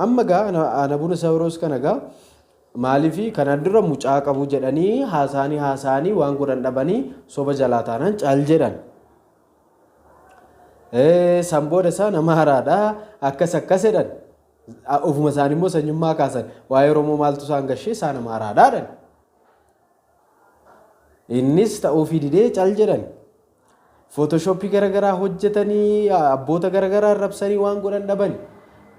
Amma gaa Anabuna Sawiroos kana gaa maaliif kanaan dura mucaa qabu jedhanii haasaanii haasaanii waan godhan dhabanii soba jalaa taanaan caal jedhan. San booda isaa nama haraadha akkas akkas jedhan. Ofuma isaanii immoo sanyummaa kaasan, waa'ee Oromoo maaltu isaan gashee, isaa nama haraadha jedhan. Innis ta'uufii didee cal jedhan. Photoshopii garaagaraa hojjetanii, abboota garaagaraa arrabsanii waan godhan dhaban.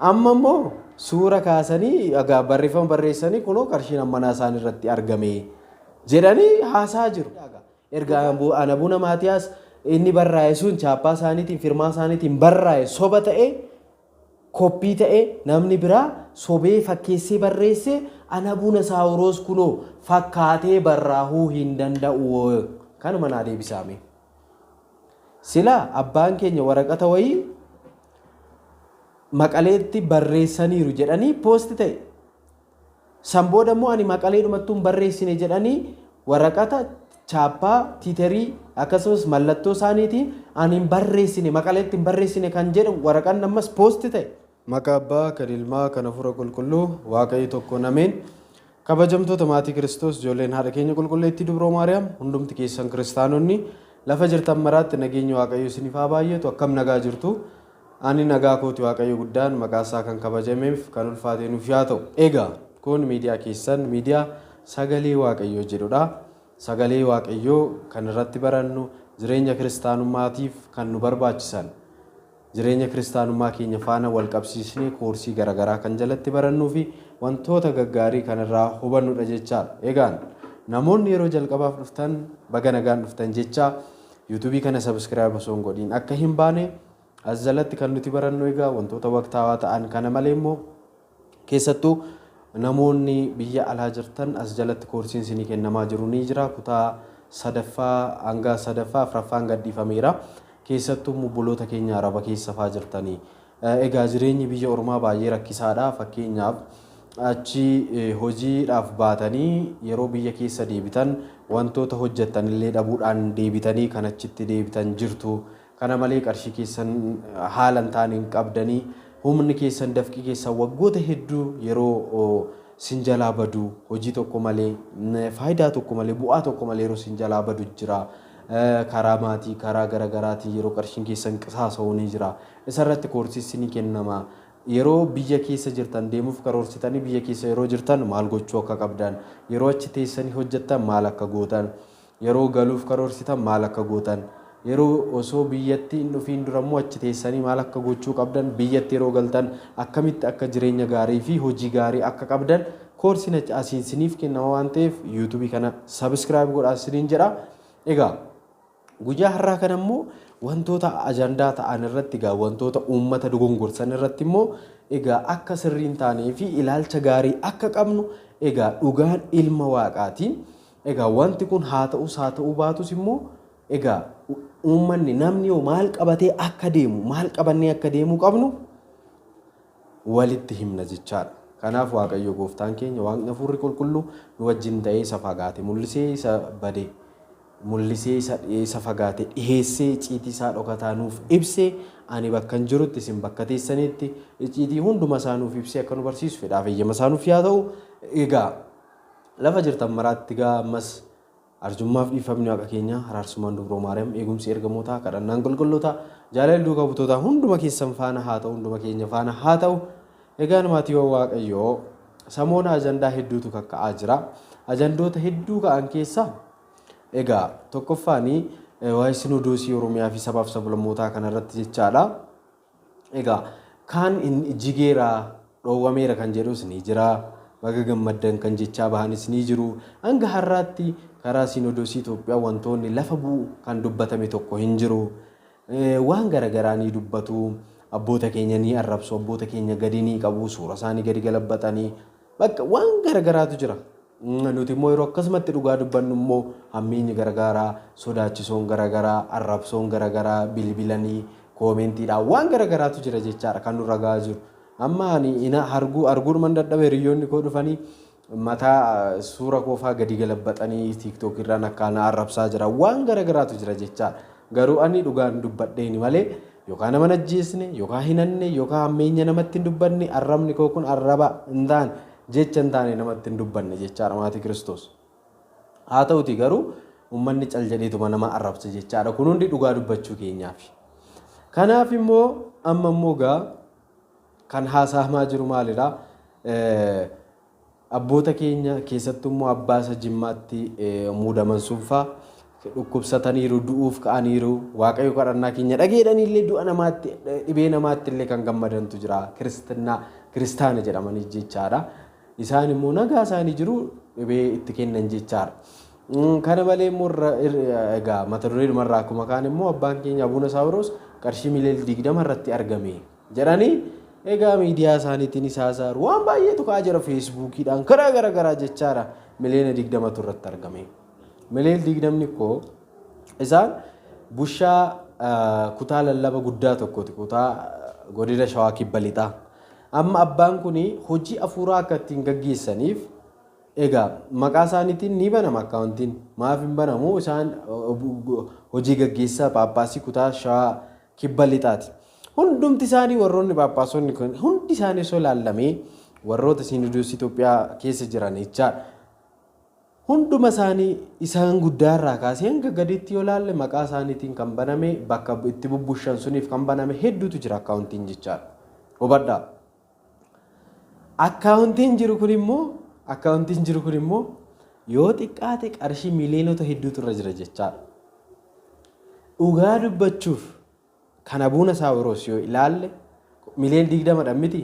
Amma immoo suura kaasanii egaa barreeffama barreessanii, kunoo qarshiin ammanaa isaan irratti argame jedhanii haasaa jiru. Erga Anabuna Maatiyaas inni barraa'e sun chaappaa isaaniitiin, firmaa isaaniitiin barraa'e soba ta'e, koppii ta'e, namni biraa sobee fakkeessee barreesse, Anabuna Saawuroos kunoo fakkaatee barraa'uu hin danda'u. Kanuma naa deebisaame. Sila abbaan keenya waraqata wayii Maqaleetti barreessaniiru jedhanii post ta'e. San booda immoo ani Maqaleedhumattuu hin barreessine jedhanii waraqata chaappaa tiiterii akkasumas mallattoo isaaniitiin ani hin barreessine, Maqaleetti hin barreessine kan jedhu waraqaan ammas post ta'e. Maqaa Abbaa, kan Ilmaa, kan Hafuura Qulqulluu, Waaqayyo tokko nameen. Kabajamtoota maatii Kiristoos, ijoolleen haadha keenya qulqulleettii Dubroo Maariyaam, hundumti keessan kiristaanonni lafa jirtan maraatti nageenyi Waaqayyo isiniif haa baay'atu. Akkam nagaa jirtu? Ani nagaa kooti. Waaqayyo guddaan maqaa isaa kan kabajameef kan ulfaate nuuf yaa ta'u. Egaa kun miidiyaa keessan, miidiyaa Sagalee Waaqayyoo jedhudha. Sagalee Waaqayyoo kan irratti barannu, jireenya kiristaanummaatiif kan nu barbaachisan, jireenya kiristaanummaa keenya faana wal qabsiisnee koorsii garaagaraa kan jalatti barannuu fi wantoota gaggaarii kan irraa hubannudha jechaadha. Egaan namoonni yeroo jalqabaaf dhuftan baga nagaan dhuftan jecha, YouTubeii kana subscribe osoo hin godhiin akka hin baane. As jalatti kan nuti barannu egaa wantoota waqtaawaa ta'an kana malee immoo keessattuu namoonni biyya alaa jirtan as jalatti koorsiin isinii kennamaa jiru ni jira. Kutaa sadaffaa hanga sadaffaa afuraffaan gadhiifameera. Keessattuu obboloota keenya Araba keessa faa jirtanii. Egaa jireenyi biyya ormaa baay'ee rakkisaadha. Fakkeenyaaf, achi hojiidhaaf baatanii yeroo biyya keessa deebitan wantoota hojjettan illee dhabuudhaan deebitanii kan achitti deebitan jirtu. Kana malee qarshii keessan haala hin taane hin qabdanii, humni keessan, dafqi keessan waggoota hedduu yeroo sin jalaa badu, hojii tokko malee, faayidaa tokko malee, bu'aa tokko malee yeroo sin jalaa badu jira. Karaa maatii, karaa garaagaraatiin yeroo qarshiin keessan qisaasa'u ni jira. Isarratti koorsiis ni kennama. Yeroo biyya keessa jirtan deemuuf karoorsitanii biyya keessa yeroo jirtan maal gochuu akka qabdan, yeroo achi teessanii hojjettan maal akka gootan, yeroo galuuf karoorsitan maal akka gootan, yeroo osoo biyyatti hin dhufiin dura immoo achi teessanii maal akka gochuu qabdan, biyyatti yeroo galtan akkamitti akka jireenya gaarii fi hojii gaarii akka qabdan koorsiin asiin isiniif kennama waan ta'eef YouTubeii kana subscribe godhaa isiniin jedha. Egaa guyyaa har'aa kana immoo wantoota ajandaa ta'an irratti, egaa wantoota uummata dogongorsan irratti immoo egaa akka sirrii hin taanee fi ilaalcha gaarii akka qabnu, egaa dhugaan ilma waaqaatiin egaa wanti kun haa ta'us haa ta'uu baatus immoo egaa uummanni, namni yoo maal qabatee akka deemu, maal qabannee akka deemuu qabnu walitti himna jechaadha. Kanaaf Waaqayyo gooftaan keenya, Waaqni hafuurri qulqulluu nu wajjin ta'ee isa fagaate mul'isee, isa bade mul'isee, isa fagaate dhiheessee, icciitii isaa dhokataa nuuf ibsee, ani bakka hin jirutti isin bakka teessanitti icciitii hunduma isaa nuuf ibsee akka nu barsiisu fedhaaf eeyyama isaa nuuf yaa ta'u. Egaa lafa jirtan maraatti gaa ammas arjummaaf dhiifamni Waaqa keenyaa, araarsummaan Dubroo Maariyaam, eegumsi ergamootaa, kadhannaan qulqullootaa, jaalalli duukaa butootaa hunduma keessan faana haa ta'u, hunduma keenya faana haa ta'u. Egaan maatiiwwan Waaqayyoo, samoona ajandaa hedduutu kakka'aa jira. Ajandoota hedduu ka'an keessaa egaa tokkoffaanii waa'ee sinodoosii Oromiyaa fi sabaaf sablammootaa kanarratti jechaadha. Egaa kaan jigeera, dhoowwameera kan jedhus ni jira. Baga gammaddan kan jechaa bahanis ni jiru. Hanga har'aatti karaa sinodoosii Itoophiyaa wantoonni lafa bu'u kan dubbatame tokko hin jiru. Waan garaagaraa ni dubbatu. Abboota keenya ni arrabsu. Abboota keenya gadi ni qabu. Suura isaanii gadi galabbatanii. Bakka waan garaagaraatu jira. Nuti immoo yeroo akkasumatti dhugaa dubbannu immoo hammeenyi garaagaraa, sodaachisoon garaagaraa, arrabsoon garaagaraa, bilbilanii, commentiidhaan waan garaagaraatu jira jechaadha kan nurra gahaa jiru. Amma ani ina arguu arguudhuman dadhabe, hiriyoonni koo dhufanii mataa suura koofaa gadi galabbaxanii TikTok irraan akkaana arrabsaa jira. Waan garaagaraatu jira jechaadha. Garuu ani dhugaan dubbadheeni malee Yookaan nama ajjeesne, yookaan hin hanne, yookaan hammeenya namatti hin dubbanne, arrabni koo kun arraba hin taane, jecha hin taane namatti hin dubbanne jechaadha maatii Kiristoos. Haa ta'uti garuu uummanni cal jedheetuma nama arrabsa jechaadha. Kun hundi dhugaa dubbachuu keenyaafi. Kanaaf immoo amma immoo gaa kan haasa'amaa jiru maalidha? Abboota keenya keessattuu immoo abbaa isa Jimmaatti muudaman sun faa dhukkubsataniiru, du'uuf ka'aniiru, Waaqayyo kadhannaa keenya dhageedhanii illee du'a namaatti, dhibee namaatti illee kan gammadantu jira. Kiristinnaa kiristaana jedhamanii jechaadha. Isaan immoo nagaa isaanii jiru dhibee itti kennan jechaadha. Kana malee immoo egaa mata duree dhumarraa akkuma kaan immoo abbaan keenya Abuuna Saawiroos qarshii miliyoona 20 irratti argame jedhanii egaa miidiyaa isaaniitiin isaa haasa'u waan baay'eetu ka'aa jira feesbuukiidhaan karaa garaagaraa jechaadha. Miliyoona 20tu irratti argame. Miliyoona 20 koo isaan bushaa kutaa lallaba guddaa tokkooti, kutaa godina Shawaa Kibba Lixaa. Amma abbaan kun hojii afuuraa akka ittiin gaggeessaniif egaa maqaa isaaniitiin ni banama akkaawuntiin. Maaf hin banamu? Isaan hojii gaggeessaa Phaaphaasii kutaa Shawaa Kibba Lixaati. Hundumti isaanii warroonni Phaaphaasonni kun hundi isaanii osoo ilaallamee warroota Siinodoosii Itoophiyaa keessa jiran jechaadha. Hunduma isaanii isaan guddaarraa kaasee hanga gadiitti yoo ilaalle maqaa isaaniitiin kan baname, bakka itti bubbushan suniif kan baname hedduutu jira akkaawuntiin jechaadha. Hubadhaa. Akkaawuntiin jiru kun immoo yoo xiqqaate qarshii miliyoonota hedduutu irra jira jechaadha. Dhugaa dubbachuuf kan Abuuna Saawiroos yoo ilaalle miliyoona 20dha miti.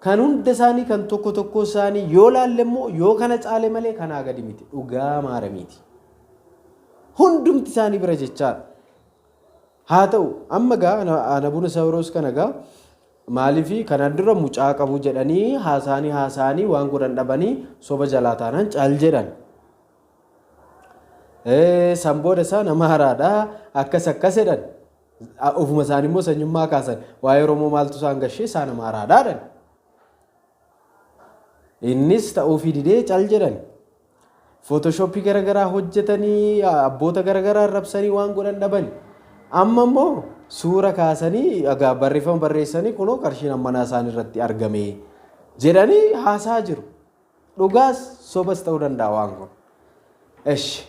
Kan hunda isaanii kan tokko tokko isaanii yoo laalle immoo yoo kana caale malee kanaa gadi miti. Dhugaa maaramiiti. Hundumti isaanii bira jechaadha. Haa ta'u amma gaa Abuuna Saawiroos kana gaa maaliifi kanaan dura mucaa qabu jedhanii haasaanii haasaanii waan godhan dhabanii soba jalaa taanaan caal jedhan. San booda isaa nama haraadha akkas akkas jedhan. Ofuma isaanii immoo sanyummaa kaasan, waa'ee Oromoo maaltu isaan gashee, isaan nama haraadha jedhan. Innis ta'uufii didee cal jedhan. Footoshoppii garaagaraa hojjetanii abboota garaagaraa arrabsanii waan godhan dhaban. Amma immoo suura kaasanii egaa barreeffama barreessanii kunoo qarshiin ammanaa isaan irratti argame jedhanii haasaa jiru. Dhugaas sobas ta'uu danda'a waan kun. Eshi,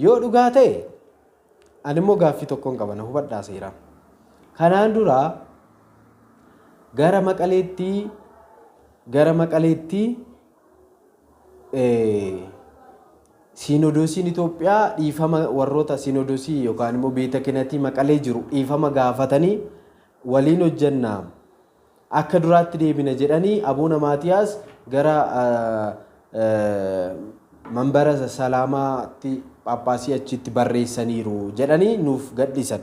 yoo dhugaa ta'e ani immoo gaaffii tokkoon qaba, na hubadhaa seeraan. Kanaan dura gara Maqaleetti Siinodoosiin Itoophiyaa dhiifama warroota Siinodoosii yookaan immoo beeta kinatii Maqalee jiru dhiifama gaafatanii waliin hojjannaa akka duraatti deebina jedhanii Abuuna Maatiyaas gara manbara salaamaatti Phaaphaasii achitti barreessaniiru jedhanii nuuf gadhiisan.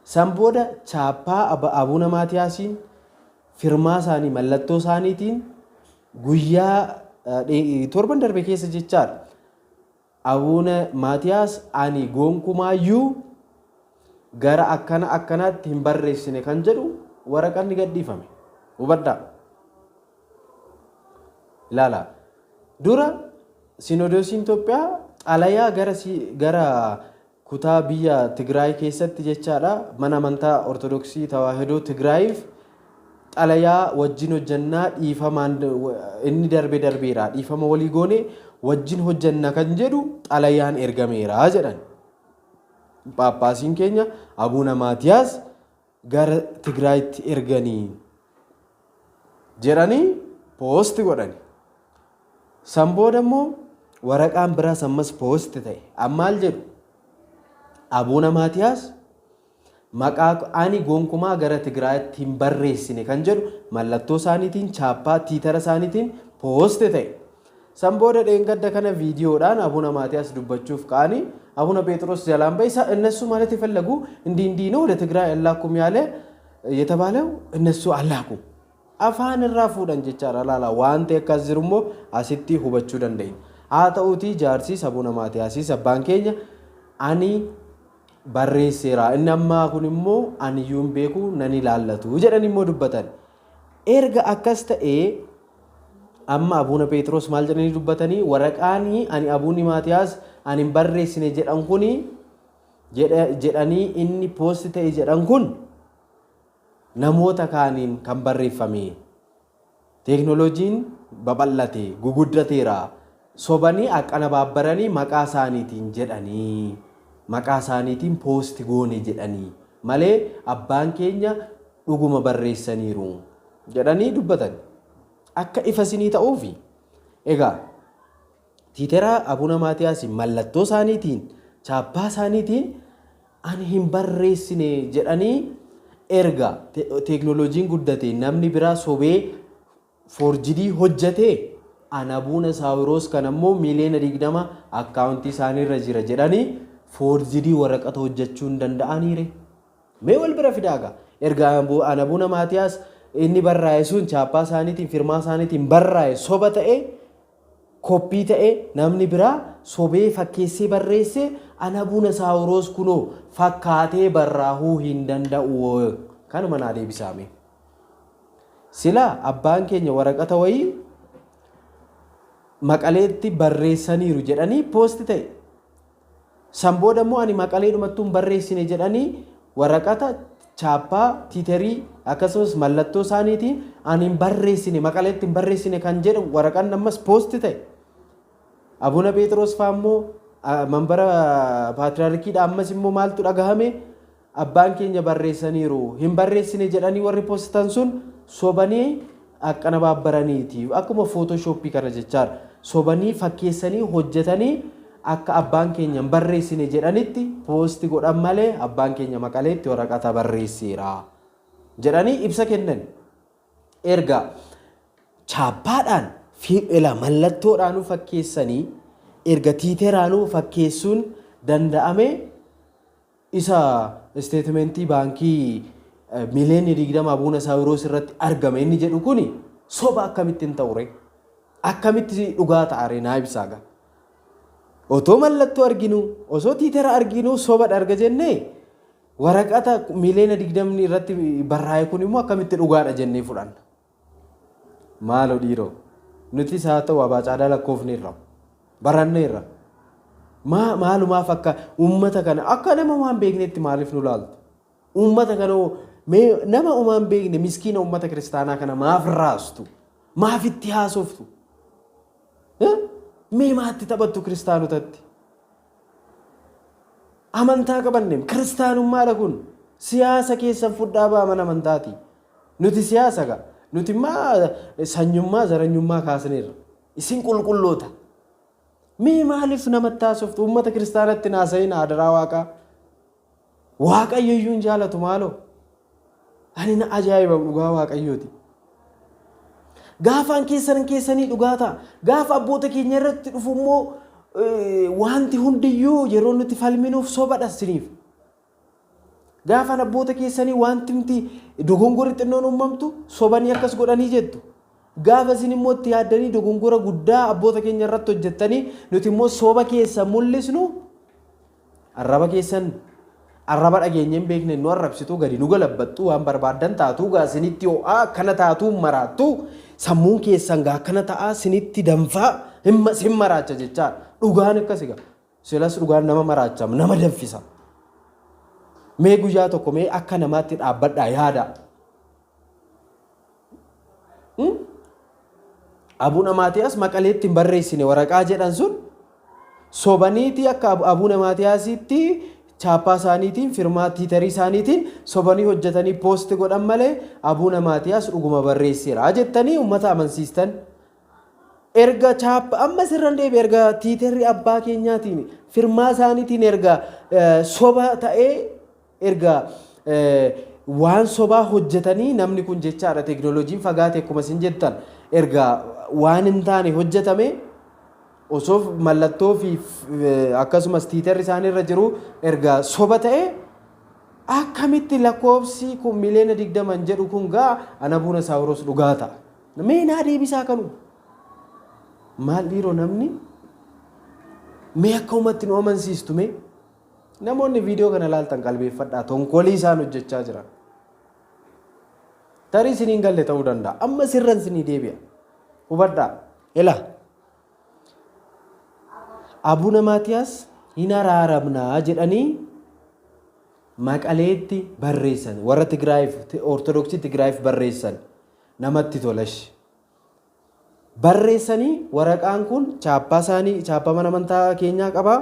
San booda chaappaa Abuuna Maatiyaasiin, firmaa isaanii, mallattoo isaaniitiin guyyaa torban darbe keessa jechaadha. Abuuna Maatiyaas ani gonkumaayyuu gara akkana akkanaatti hin barreessine kan jedhu waraqanni gadhiifame. Hubadhaa. Ilaala. Dura Sinodoosiin Itoophiyaa xalayaa gara kutaa biyya Tigraay keessatti jechaadha, mana amantaa Ortodoksii Tawaahidoo Tigraayiif xalayaa wajjin hojjannaa, dhiifamaan inni darbe darbeera, dhiifama walii goone wajjin hojjanna kan jedhu xalayaan ergameera jedhan. Phaaphaasiin keenya Abuuna Maatiyaas gara Tigraayitti erganii jedhanii post godhani. San booda immoo waraqaan biraas ammas post ta'e. Ammaal jedhu? Abuuna Maatiyaas maqaa ani gonkumaa gara Tigraayitti hin barreessine kan jedhu mallattoo isaaniitiin, chaappaa tiitara isaaniitiin post ta'e. San booda dheengadda kana viidiyoodhaan Abuuna Maatiyaas dubbachuuf ka'anii Abuuna Phexros jalaan bahe እነሱ ማለት የፈለጉ እንዲህ እንዲህ ነው ወደ ትግራይ አላኩም ያለ የተባለው እነሱ አላኩም afaan irraa fuudhan jechaadha. Laala, waan ta'e akkas jiru immoo asitti hubachuu dandeenya. Haa ta'uutii jaarsiis Abuuna Maatiyaasis abbaan keenya ani barreesseera, inni ammaa kun immoo ani iyyuu hin beeku nan ilaallatu jedhan immoo dubbatan. Erga akkas ta'ee amma Abuuna Phexros maal jedhanii dubbatanii? Waraqaanii ani Abuunni Maatiyaas ani hin barreessine jedhan kuni jedhanii inni post ta'e jedhan kun Namoota kaaniin kan barreeffame. Teeknooloojiin babal'ate, guguddateera. Sobanii aqanabaabbaranii maqaa isaaniitiin jedhanii, maqaa isaaniitiin post goone jedhanii malee abbaan keenya dhuguma barreessaniiru jedhanii dubbatan. Akka ifa isinii ta'uufi. Egaa Tiiteraa Abuna Maatiyaas mallattoo isaaniitiin, chaappaa isaaniitiin ani hin barreessine jedhanii, erga teeknooloojiin guddate namni biraa sobee forged hojjetee, an Abuna Saawiroos kan ammoo miiliyoona 20 akkaawuntii isaaniirra jira jedhanii forged waraqata hojjechuu hin danda'aniire. Mee wal bira fidaagaa. Erga an Abuna Maatiyaas inni barraa'e sun chaappaa isaaniitiin, firmaa isaaniitiin barraa'e soba ta'e, koppii ta'e, namni biraa sobee fakkeessee barreesse, an Abuna Saawiroos kunoo fakkaatee barraa'uu hin danda'u. Kanuma naa deebisaame. Sila abbaan keenya waraqata wayii Maqaleetti barreessaniiru jedhanii post ta'e. San booda immoo ani Maqaleedhumattuu hin barreessine jedhanii waraqata chaappaa tiiterii akkasumas mallattoo isaaniitiin ani hin barreessine, Maqaleetti hin barreessine kan jedhu waraqaan ammas post ta'e. Abuna Phexros fa'aa immoo manbara paatriyaarkiidha, ammas immoo maaltu dhagahame? Abbaan keenya barreessaniiru, hin barreessine jedhanii warri postitan sun sobanii aqanabaabbaraniiti, akkuma Photoshop kana jechaadha, sobanii fakkeessanii hojjetanii akka abbaan keenya hin barreessine jedhanitti post godhan malee abbaan keenya Maqaleetti waraqata barreesseera jedhanii ibsa kennan. Erga chaappaadhaan fi mallattoodhaanuu fakkeessanii, erga tiiteraanuu fakkeessuun danda'ame, isa statement baankii miiliyoona 20 Abuna Saawiroos irratti argame inni jedhu kuni soba akkamitti hin ta'ure? Akkamitti dhugaa ta'are? Naa ibsaa gaa. Otoo mallattoo arginu, osoo tiitera arginu soba arga jennee, waraqata miiliyoona 20 irratti barraa'e kun immoo akkamitti dhugaadha jennee fudhanna? Maaloo dhiiroo, nutis haa ta'u abaa caadaa lakkoofneerra, baranneerra. Maalumaaf akka uummata kana akka nama waan beeknetti maaliif nu laaltu? Uummata kana mee nama umaan beekne, miskiina uummata kiristaanaa kana maaf raastu? Maaf itti haasoftu? Mee maatti taphattu kiristaanotatti? Amantaa qabanne, kiristaanummaadha kun. Siyaasa keessan fudhaa ba'a mana amantaati. Nuti siyaasa gaa. Nuti immoo sanyummaa zaranyummaa kaasneerra. Isin qulqulloota. Mee maaliif namatti haasoftu? Uummata kiristaanatti naasayin, adaraa waaqaa. Waaqayyo iyyuu hin jaalatu maaloo. Ani na ajaa'iba, dhugaa waaqayyooti. Gaafaan keessan keessanii dhugaa ta'a. Gaafa abboota keenya irratti dhufu immoo wanti hundiyyuu yeroo nuti falminuuf sobadha siniif. Gaafaan abboota keessanii wanti nuti dogongorri xinnoon uumamtu sobanii akkas godhanii jettu. Gaafa isin immoo itti yaaddanii dogongora guddaa abboota keenya irratti hojjettanii nuti immoo soba keessa mul'isnu, arraba keessan arraba dhageenya hin beekne nu arrabsitu, gadi nu galabbattu, waan barbaaddan taatu gaa, isinitti ho'aa akkana taatu, maraattu, sammuun keessan gaa akkana ta'aa, isinitti danfaa, sin maraacha jechaadha. Dhugaan akkas egaa. Silas dhugaan nama maraacha, nama danfisa. Mee guyyaa tokko mee akka namaatti dhaabbadhaa yaada. Abuna Maatiyaas Maqaleetti hin barreessine waraqaa jedhan sun sobaniiti akka Abuna Maatiyaasitti chaappaa isaaniitiin, firmaa tiitarii isaaniitiin sobanii hojjetanii post godhan malee Abuna Maatiyaas dhuguma barreesseera jettanii uummata amansiistan. Erga chaappaa, amma sirran deebi, erga tiitarri abbaa keenyaatiin, firmaa isaaniitiin erga soba ta'ee, erga waan sobaa hojjetanii namni kun jechaadha, teeknooloojiin fagaate akkuma isin jettan, erga waan hin taane hojjetame, osoo mallattoo fi akkasumas tiitarri isaaniirra jiru erga soba ta'e, akkamitti lakkoofsi kun miiliyoona 20 jedhu kun gaa ana Abuna Saawiroos dhugaa ta'a? Mee naa deebisaa kanu. Maal dhiiroo, namni mee akka uumatti nu amansiistu? Mee namoonni viidiyoo kana ilaaltan qalbeeffadhaa, tonkolii isaan hojjechaa jiran. Tarii isiniin galle ta'uu danda'a. Amma sirran isinii deebi'a. Hubadhaa. Ila. Abuna Maatiyaas hin araaramnaa jedhanii. Maqaleetti barreessan warra Tigraayiif Ortodoksii Tigraayiif barreessan namatti tolash. Barreessanii waraqaan kun chaappaa isaanii chaappaa mana amantaa keenyaa qaba.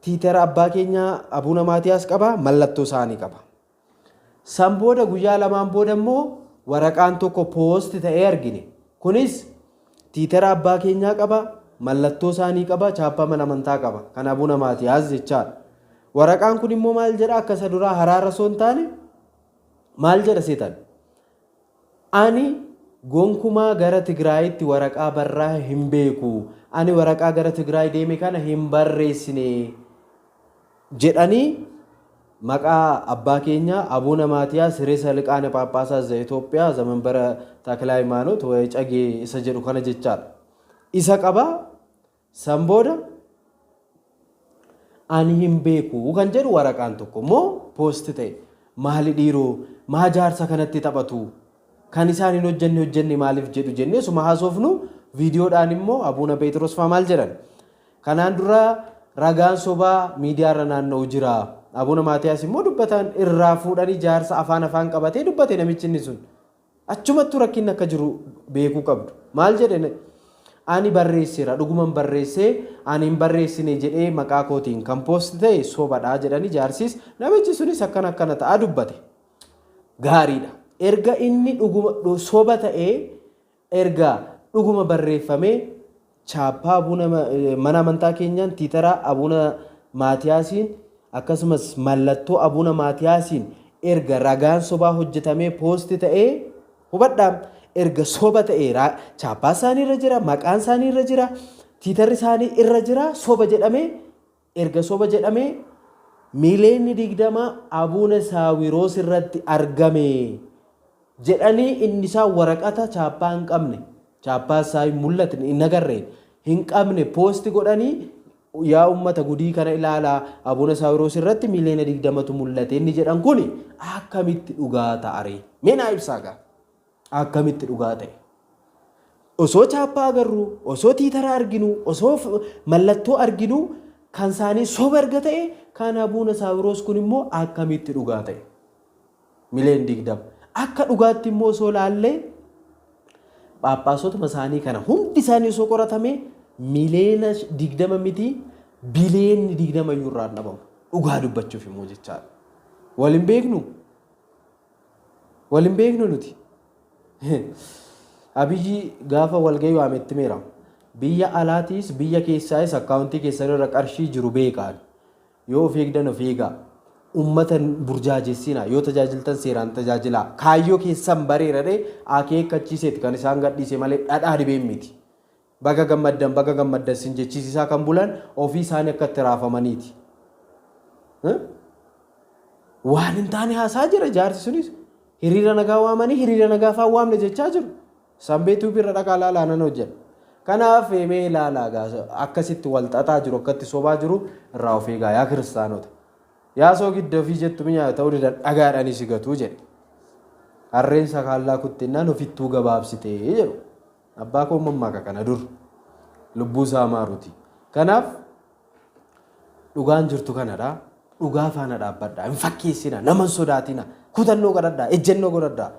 Tiitera abbaa keenyaa Abuuna Maatiyaas qaba. Mallattoo isaanii qaba. San booda guyyaa lamaan booda immoo waraqaan tokko post ta'ee argine. Kunis tiitera abbaa keenyaa qaba. Mallattoo isaanii qaba. Chaappaa mana amantaa qaba. Kan Abuuna Maatiyaas jechaadha. Waraqaan kun immoo maal jedha akka isa duraa haraara osoo hin taane maal jedha seetan? Ani gonkumaa gara Tigraayitti waraqaa barraa hin beeku. Ani waraqaa gara Tigraay deeme kana hin barreessine jedhanii maqaa abbaa keenya Abuuna Maatiyaas ርዕሰ ሊቃነ ጳጳሳት ዘኢትዮጵያ ዘመንበረ ተክለ ሃይማኖት ወዕጨጌ isa jedhu kana jechaadha. Isa qaba san booda ani hin beeku kan jedhu waraqaan tokko immoo post ta'e. Maali dhiiroo maa jaarsa kanatti taphatu kan isaan hin hojjenne hojjenne maaliif jedhu jennee suma haasofnu viidiyoodhaan immoo Abuuna Pheexiroos fa'aa maal jedhan. Kanaan dura ragaan sobaa miidiyaarra naanna'u jira. Abuuna Maatiyaas immoo dubbatan irraa fuudhanii jaarsa afaan afaan qabatee dubbate namichi inni sun. Achumattuu rakkinni akka jiru beekuu qabdu. Maal jedhe ani barreesseera dhuguman barreessee ani hin barreessine jedhee maqaa kootiin kan post ta'e sobadhaa jedhanii jaarsis namichi sunis akkana akkana ta'a dubbate. Gaariidha. Erga inni dhuguma soba ta'ee erga dhuguma barreeffamee chaappaa abuuna mana amantaa keenyaan tiitara Abuuna Maatiyaasiin akkasumas mallattoo Abuuna Maatiyaasiin erga ragaan sobaa hojjetamee post ta'ee hubadhaa erga soba ta'ee chaappaa isaanii irra jira maqaan isaanii irra jira tiitarri isaanii irra jira soba jedhamee erga soba jedhamee miiliyoonni 20 Abuuna Saawiroos irratti argame jedhanii inni isaa waraqata chaappaa hin qabne chaappaa isaa hin mul'atne hin agarre hin qabne post godhanii yaa uummata gudii kana ilaalaa Abuuna Saawiroos irratti miiliyoona 20tu mul'ate inni jedhan kun akkamitti dhugaa ta'are mee naa ibsaa gaa akkamitti dhugaa ta'e. Osoo chaappaa agarru osoo tiitara arginu osoo mallattoo arginu kan isaanii soba erga ta'e kan Abuuna Saawiroos kun immoo akkamitti dhugaa ta'e miiliyoona 20 akka dhugaatti immoo osoo laallee Phaaphaasotuma isaanii kana hundi isaanii osoo qoratame miiliyoona 20 miti biliyoonni 20 iyyuu irraa dhabamu dhugaa dubbachuuf immoo jechaadha. Waliin beeknu waliin beeknu nuti. Abiyyi gaafa walgahii waametti meera. Biyya alaatiis biyya keessaayis akkaawuntii keessan irra qarshii jiru beekaan. Yoo of eegdan of eegaa. Uummata burjaajessinaa yoo tajaajiltan seeraan tajaajilaa. Kaayyoo keessan bareeradhee akeekkachiiseeti kan isaan gadhiise malee dhadhaa dibeen miti. Baga gammaddan baga gammaddan sin jechiisisaa kan bulan ofii isaanii akka itti raafamaniiti. Waan hin taane haasaa jira jaarsi sunis. Hiriira nagaa waamanii hiriira nagaa fa'aa waamne jechaa jiru. Sanbeetuu birra dhaqaa laalaa nan hojjedha. Kanaaf mee ilaalaa akkasitti wal xaxaa jiru akkatti sobaa jiru irraa of eegaa yaa kiristaanota. Yaa soo gidda ofii jettu mi'aa ta'uu didan dhagaadhaan si gatuu jedhe. Harreen sakaallaa kuttinnaan ofittuu gabaabsitee jedhu. Abbaa koo mammaaka kana dur lubbuu isaa maaruti. Kanaaf dhugaan jirtu kanadha. Dhugaa faana dhaabbadhaa. Hin fakkeessina. Nama hin sodaatina. Kutannoo godhadhaa. Ejjennoo godhadhaa.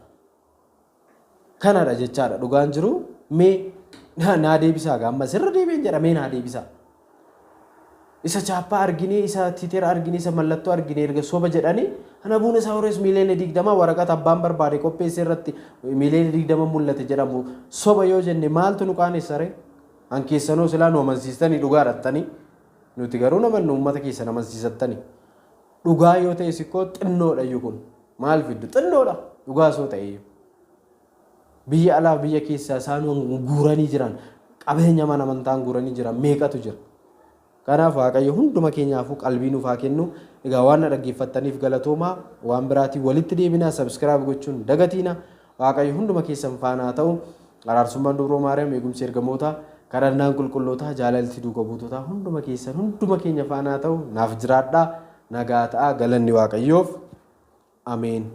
Kanadha jechaadha dhugaan jiru mee naa deebisaa gaamma sirra deebiin jedha mee naa deebisaa. Isa chaappaa arginee isa tiitera arginee isa mallattoo arginee erga soba jedhanii ana Abuuna Saawiroos miiliyoona 20 waraqata abbaan barbaade qopheesse irratti miiliyoona 20 mul'ate jedhamu soba yoo jenne maaltu nu qaanessa ree? An keessanoo silaa nu amansiistanii dhugaa dhattanii nuti garuu namannu uummata keessan amansiisattanii. Dhugaa yoo ta'e sikkoo xinnoodha iyyuu kun maal fiddu xinnoodha dhugaa soo ta'e iyyuu. Biyya alaaf biyya keessaa isaan guuranii jiran qabeenya mana amantaan guuranii jiran meeqatu jira. Kanaaf Waaqayyo hunduma keenyaafuu qalbii nuuf haa kennu. Egaa waan na dhaggeeffattaniif galatoomaa waan biraatiin walitti deebinaa subscribe gochuun dagatiina. Waaqayyo hunduma keessan faana haa ta'u. Araarsummaan Dubroo Maariyaam eegumsi ergamootaa kadhannaan qulqullootaa jaalalti duuka buutotaa hunduma keessan hunduma keenya faana haa ta'u. Naaf jiraadhaa nagaa ta'aa galanni Waaqayyoof. Ameen.